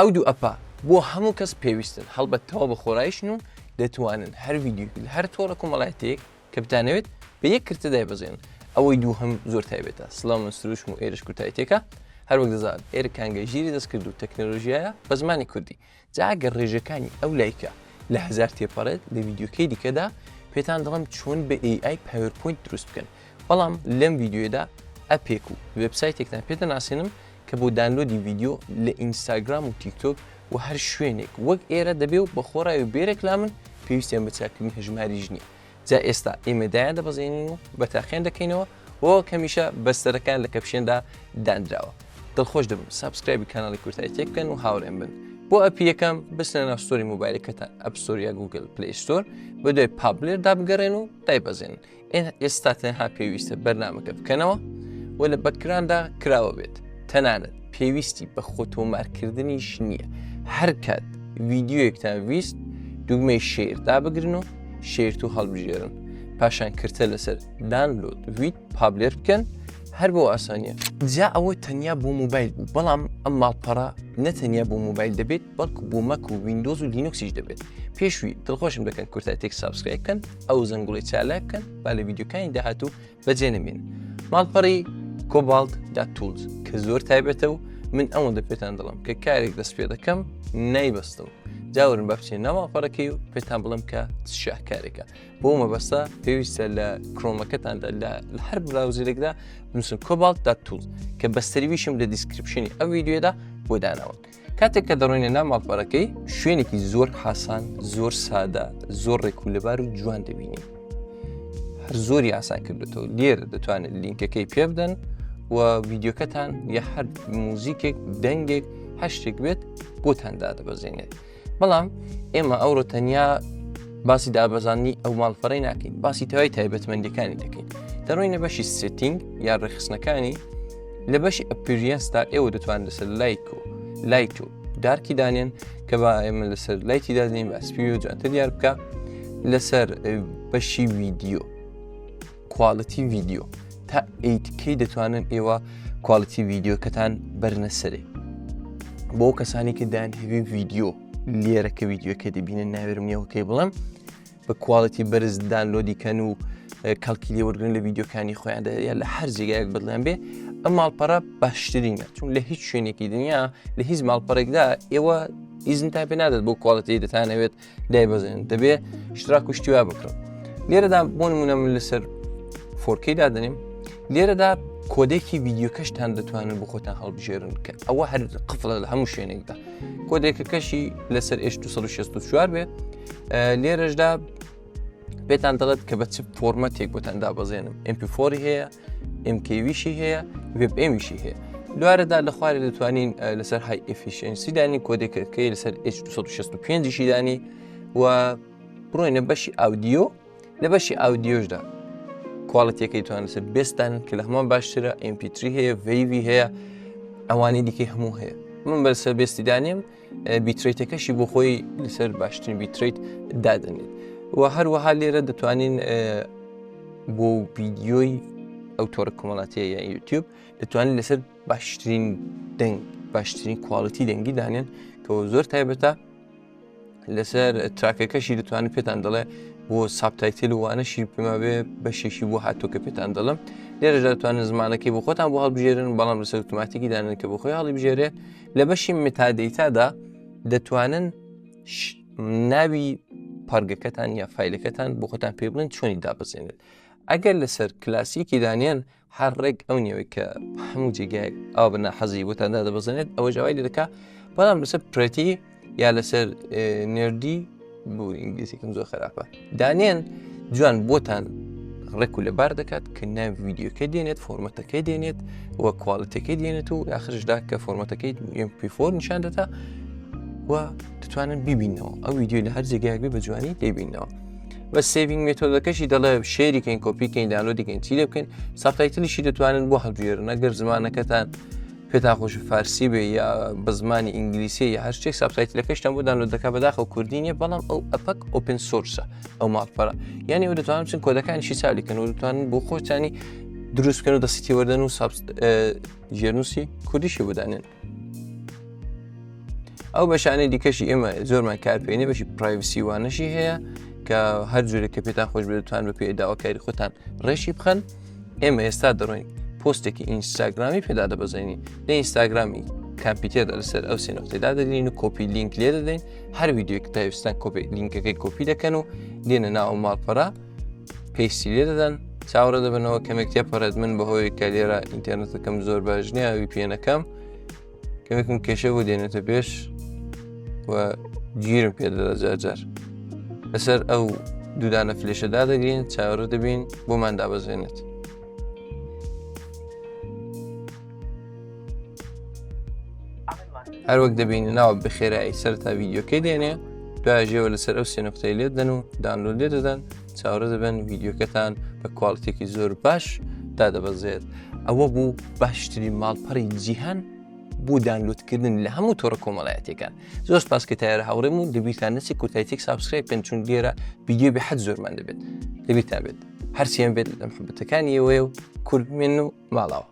ئەو دوو ئەپە بۆ هەموو کەس پێویستن، هەڵبەت تەواو بە خۆراییشن و دەتوانن هەر ڤیدیۆیەک لە هەر تۆڕە کۆمەڵایەتییەک کە بتانەوێت بە یەک کرتە دایبەزێنن. ئەوەی دووهەم زۆر تایبەتە. سڵاو من سروشم و ئێرەش کورتایتێکە. هەروەک دەزانن ئێرە کانگای ژیری دەستکرد و تەکنەلۆژیایە بە زمانی کوردی. جا ئەگەر ڕێژەکانی ئەو لایکە لە هەزار تێپەڕێت لە ڤیدیۆکەی دیکەدا پێتان دەڵێم چۆن بە AI PowerPoint دروست بکەن. بەڵام لەم ڤیدیۆیەدا ئەپێک و وێبسایتێکتان پێ دەناسێنم کە بۆ download ی ڤیدیۆ لە ئینستاگرام و تیکتۆک و هەر شوێنێک وەک ئێرە دەبێ و بە خۆڕای و بێ رێکلامن پێویستیان بە چاککردنی هەژماریش نییە جا ئێستا ئێمە دایان دەبەزێنین و بە تاقیان دەکەینەوە و وەک هەمیشە بەستەرەکان لە caption دا دانراوە دڵخۆش دەبم subscribe ی کاناڵی کورتای تێک بکەن و هاوڕێم بن بۆ ئەپی یەکەم بچنە ناو store ی مۆبایلەکەتان App Store یا Google Play Store بە دوای Publer دا بگەڕێن و دایبەزێنن ئێستا تەنها پێویستە بەرنامەکە بکەنەوە و لە background دا کراوە بێت تەنانەت پێویستی بە خۆتۆمارکردنیش نییە هەر کات ڤیدیۆیەکتان ویست دوگمەی share دابگرن و share to هەڵبژێرن پاشان کرتە لەسەر download with Publer بکەن هەر بۆ ئاسانیە جا ئەوە تەنیا بۆ موبایل بوو بەڵام ئەم ماڵپەڕە نە تەنیا بۆ موبایل دەبێت بەڵکو بۆ مەک و ویندۆز و لینوکسیش دەبێت پێشوی دڵخۆشم دەکەن کورتاتێک subscribe بکەن ئەو زەنگوڵی چالاک بکەن با لە ڤیدیۆکانی داهاتوو بەجێ نەمێن ماڵپەڕی Kobalt dot tools کە زۆر تایبەتە و من ئەوەندە پێتان دەڵم کە کارێک دەست پێ دەکەم نایبەستم جاورن بە بچێن ناو ماڵپەڕەکەی و پێتان بڵم کە شاهکارێکە بۆ مەبەستە پێویستە لە کرۆمەکەتاندا لە هەر browser ێکدا بنووسن Kobalt dot tools کە بەستەرویشم لە description ی ئەو ڤیدیۆدا بۆ داناون کاتێک کە دەڕۆینە ناو ماڵپەڕەکەی شوێنێکی زۆر حاسان زۆر سادە زۆر ڕێک و لەبار و جوان دەبینین هەر زۆری ئاسان کردێتەوە لێرە دەتوانێت لینکەکەی پێ بدەن و ڤیدیۆکەتان یا هەر موزیکێک دەنگێک هەر شتێک بێت بۆتان دادەبەزێنێت بەڵام ئێمە ئەوڕۆ تەنیا باسی دابەزانانی ئەو ماڵپەڕی ناکەین باسی تەوای تایبەتمەندەکانی دەکەین دەڕۆینە بەشی setting یا ڕێخستنەکانی لە بەشی appearance دا ئێوە دەتوان لەسەر light و light و dark ی دانێن کە با ئێمە لەسەر light ی دادنین بە سپی و جوانتر دیار بکە لەسەر بەشی ڤیدیۆ quality ڤیدیۆ تا 8K دەتوانن ئێوە quality ڤیدیۆکەتان بەرنە سەرێ بۆ کەسانی کە دان هەوی ڤیدیۆ لێرە کە ڤیدیۆکە دەبینن ناوێرم نیەوەکەی بڵم بە quality بەرز download ی کەن و کەڵکی لێ وەرگن لە ڤیدیۆکانی خۆیاندا یا لە هەر جێگایەک بەدڵیان بێ ئەم ماڵپەڕە باشترینە چون لە هیچ شوێنێکی دنیا لە هیچ ماڵپەڕێکدا ئێوە ئیزنتان پێ نادات بۆ quality دەتانەوێت دایبەزێن دەبێ اشتراک و شتی وا بکڕن لێرەدا بۆ نمونە من لەسەر 4K دادەنێم لێرەدا codec ی ڤیدیۆکەشتان دەتوانن بۆ خۆتان هەڵبژێرن کە ئەوە هەر قفڵە لە هەموو شوێنێکدا codec ەکەشی لەسەر H264 بێت لێرەشدا پێتان دەڵێت کە بە چ فۆرمەتێک بۆتان دابەزێنم MP4 هەیە MKV شی هەیە WebM یشی هەیە دوارەدا لە خوارێ دەتوانین لەسەر high efficiency دانی codec ەکەی لەسەر H265 شی دانی و بڕۆینە بەشی audio لە بەشی audio شدا quality ەکەی توان لەسەر best ان کە لە هەمان باشترە MP3 هەیە WAV هەیە ئەوانەی دیکەی هەموو هەیە من بەسەر best ی دانیم bitrate ەکەشی بۆ خۆی لەسەر باشترین bitrate دادەنێت و هەروەها لێرە دەتوانین بۆ ڤیدیۆی ئەو تۆڕە کۆمەڵاتیە یا یوتیوب دەتوانین لەسەر باشترین دەنگ باشترین quality دەنگی دانێن کە زۆر تایبەتە لەسەر track ەکەشی دەتوانن پێتان دەڵێ بۆ subtitle وانەشی پێما بێ بەشێکی بۆ هاتوو کە پێتان دەڵم لێرەش دەتوانن زمانەکەی بۆ خۆتان بۆ هەڵبژێرن بەڵام لەسەر ئۆتۆماتیکی دانن کە بۆ خۆی هەڵیبژێرێ لە بەشی metadata دا دەتوانن ناوی پەڕگەکەتان یا فایلەکەتان بۆ خۆتان پێ بڵێن چۆنی دابەزێنێت ئەگەر لەسەر کلاسیکی دانێن هەر ڕێک ئەو نێوەی کە هەموو جێگایەک ئەو بە ناحەزی بۆتان دادەبەزێنێت ئەوە ژاوای لێ دەکا بەڵام لەسەر pretty یا لەسەر nerdy بۆ ئینگلیزیکم زۆر خراپە دانێن جوان بۆتان ڕێک و لەبار دەکات کە ناو ڤیدیۆکە دێنێت فۆرمەتەکەی دێنێت و quality ەکەی دێنێت و یاخرشدا کە فۆرمەتەکەی MP4 نیشان دەدا و دەتوانن ببینەوە ئەو ویددیو لە هەر جێگایەک بێ بە جوانی دەیبینەوە بە saving method ەکەشی دەڵێ share ی کەین کۆپی کەین download ی کەین چی لێ بکەین subtitle یشی دەتوانن بۆ هەڵبژێرن ئەگەر زمانەکەتان پێتان خۆش فارسی بێ یا بە زمانی ئینگلیسی یا هەر شتێک subtitle ەکەشتان بۆ دانلۆد دەکا بەداخەوە کوردی نییە بەڵام ئەو ئەپەک open source ە ئەو ماڵپەڕە یعنی ئەو دەتوانن بچن کۆدەکانیشی چاوی کەن و دەتوانن بۆ خۆتانی دروست بکەن و دەستی تێوەردەن و ژێرنووسی کوردیشی بۆ دانێن. ئەو بەشانەی دیکەشی ئێمە زۆرمان کار پێێنێ بەشی privacy وانەشی هەیە کە هەر جورێک کە پێتان خۆش بێت دەتوان بە پێی داواکاری خۆتان ڕێشی بخەن ئێمە ئێستا دەڕۆین پۆستێکی ئینستاگرامی پێدا دەبەزێنین لە ئینستاگرامی کامپیوتەردا لەسەر ئەو سێ نقطەی دادەگرین و copy link لێ دەدەین هەر ویددیوێک تاویستان copy لینکەکەی کۆپی دەکەن و دێنە ناو ماڵپەڕە paste ی لێ دەدەن چاوەڕێ دەبنەوە کەمێک تێپەڕێت من بەهۆی کە لێرە ئینتەرنێتەکەم زۆر باش نییە VPN ەکەم کەمێکم کێشە بۆ دێنێتە پێش و گیرم پێ دەدا جارجار لەسەر ئەو دوودانە فلێشە دادەگرین چاوەڕێ دەبین بۆمان دابەزێنێت. هەروەک دەبینی ناوە بەخێرایی سەرتا ڤیدیۆکەی دێنێ دوایژەوە لەسەر ئەو سێ نقطەی لێت دەن و download لێ دەدەن چاوەڕێ دەبن ڤیدیۆکەتان بە quality ێکی زۆر باش دادەبەزێت ئەوە بوو باشترین ماڵپەڕی جیهان بۆ دانلۆدکردن لە هەموو تۆڕە کۆمەڵایەتەکان زۆر سپاس کە تایرە هاوڕێم و لەبیرتان نەچێت کورتایتێک subscribe بکەن چون لێرە ڤیدیۆ بێ حەد زۆرمان دەبێت لەبیرتان بێت هەرچیان بێت لە محبەتەکانی ئێوەیە و کورد بمێن و ماڵاوە.